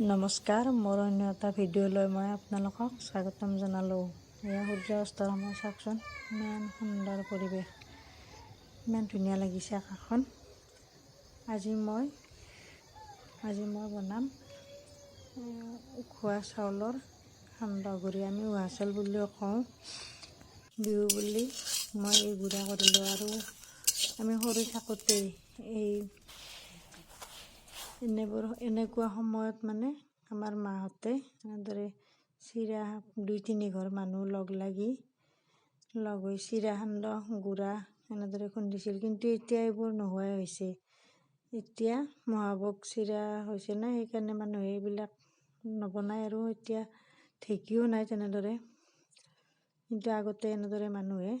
নমস্কাৰ, মোৰ অন্য এটা ভিডিঅ'লৈ মই আপোনালোকক স্বাগতম জনালোঁ। এয়া সূৰ্য অস্তৰ সময়। চাওকচোন, ইমান সুন্দৰ পৰিৱেশ, ইমান ধুনীয়া লাগিছে আকাশখন। আজি মই বনাম উখোৱা চাউলৰ সান্দহগুড়ি। আমি উহা চাউল বুলিও কওঁ। বিহু বুলি মই এই গুড়া কৰিলোঁ। আৰু আমি সৰু থাকোঁতেই এই এনেবোৰ এনেকুৱা সময়ত মানে আমাৰ মাহঁতে এনেদৰে চিৰা, দুই তিনি ঘৰ মানুহ লগ লাগি, লগ হৈ চিৰা, সান্দহ গুড়া এনেদৰে খুন্দিছিল। কিন্তু এতিয়া এইবোৰ নোহোৱাই হৈছে। এতিয়া মহাভোগ চিৰা হৈছে না, সেইকাৰণে মানুহে এইবিলাক নবনায় আৰু এতিয়া ঢেঁকীও নাই তেনেদৰে। কিন্তু আগতে এনেদৰে মানুহে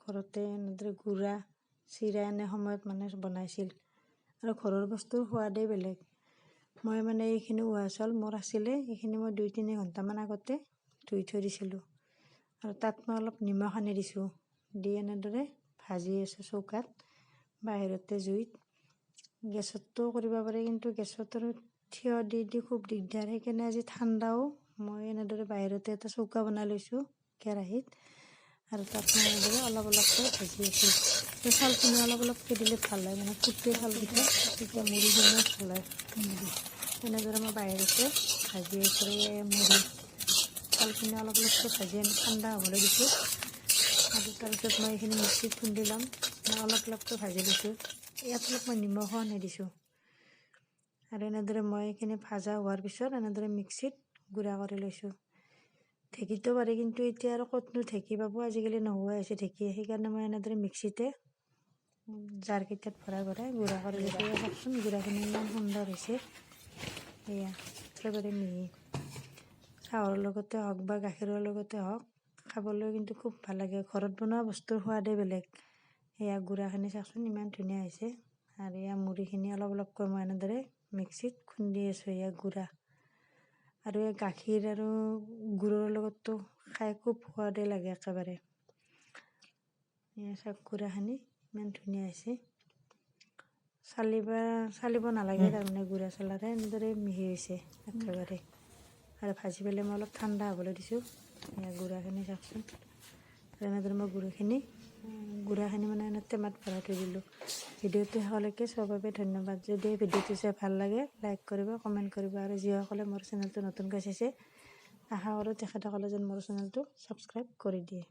ঘৰতে এনেদৰে গুড়া চিৰা এনে সময়ত মানে বনাইছিল আৰু ঘৰৰ বস্তুৰ সোৱাদেই বেলেগ। মই মানে এইখিনি উহা চাউল মোৰ আছিলে, এইখিনি মই 2-3 ঘণ্টামান আগতে ধুই থৈ দিছিলোঁ আৰু তাত মই অলপ নিমখ সানি দিছোঁ। দি এনেদৰে ভাজি আছোঁ চৌকাত বাহিৰতে জুইত। গেছতো কৰিব পাৰি, কিন্তু গেছত আৰু থিয় দি দি খুব দিগদাৰ। সেইকাৰণে আজি ঠাণ্ডাও, মই এনেদৰে বাহিৰতে এটা চৌকা বনাই লৈছোঁ কেৰাহীত আৰু তাত মই এনেদৰে অলপ অলপকৈ ভাজি আছোঁ। চাউলখিনি অলপ অলপকৈ দিলে ভাল হয়, মানে ফুটে চাউলকেইটা, তেতিয়া মুড়িখিনিও ভাল হয়। এনেদৰে মই বাহিৰতে ভাজি আছোঁ এই মুড়ি। চাউলখিনি অলপ অলপকৈ ভাজি আনি ঠাণ্ডা হ'বলৈ দিছোঁ আৰু তাৰপিছত মই এইখিনি মিক্সিত খুন্দি ল'ম। মই অলপ অলপকৈ ভাজি লৈছোঁ। ইয়াত অলপ মই নিমখো সানি দিছোঁ আৰু এনেদৰে মই এইখিনি ভাজা হোৱাৰ পিছত এনেদৰে মিক্সিত গুড়া কৰি লৈছোঁ। ঢেঁকীতো পাৰি, কিন্তু এতিয়া আৰু ক'তনো ঢেঁকী পাব? আজিকালি নোহোৱাই হৈছে ঢেঁকী। সেইকাৰণে মই এনেদৰে মিক্সিতে জাৰকেইটাত ভৰাই ভৰাই গুড়া কৰি লৈছোঁ। এয়া চাওকচোন, গুড়াখিনি ইমান সুন্দৰ হৈছে। এয়া একেবাৰে মিহি। চাহৰ লগতে হওক বা গাখীৰৰ লগতে হওক, খাবলৈ কিন্তু খুব ভাল লাগে। ঘৰত বনোৱা বস্তুৰ সোৱাদেই বেলেগ। এয়া গুড়াখিনি চাওকচোন, ইমান ধুনীয়া হৈছে। আৰু এয়া মুড়িখিনি অলপ অলপকৈ মই এনেদৰে মিক্সিত খুন্দি আছোঁ। এয়া গুড়া আৰু এই গাখীৰ আৰু গুৰৰ লগততো খাই খুব সোৱাদেই লাগে একেবাৰে। এয়া চাওক, গুড়াখিনি ইমান ধুনীয়া হৈছে। চালিব নালাগে তাৰমানে গুড়া চলাৰে, এনেদৰে মিহি হৈছে একেবাৰে। আৰু ভাজি পেলাই মই অলপ ঠাণ্ডা হ'বলৈ দিছোঁ। এয়া গুড়াখিনি চাওকচোন। আৰু এনেদৰে মই গুড়াখিনি মানে এনে টেমাত ভৰাই থৈ দিলোঁ। ভিডিঅ'টো শেষলৈকে চোৱাৰ বাবে ধন্যবাদ। যদি ভিডিঅ'টো চাই ভাল লাগে, লাইক কৰিব, কমেণ্ট কৰিব আৰু যিসকলে মোৰ চেনেলটো নতুনকৈ চাইছে, আশা কৰোঁ তেখেতসকলে যেন মোৰ চেনেলটো ছাবস্ক্ৰাইব কৰি দিয়ে।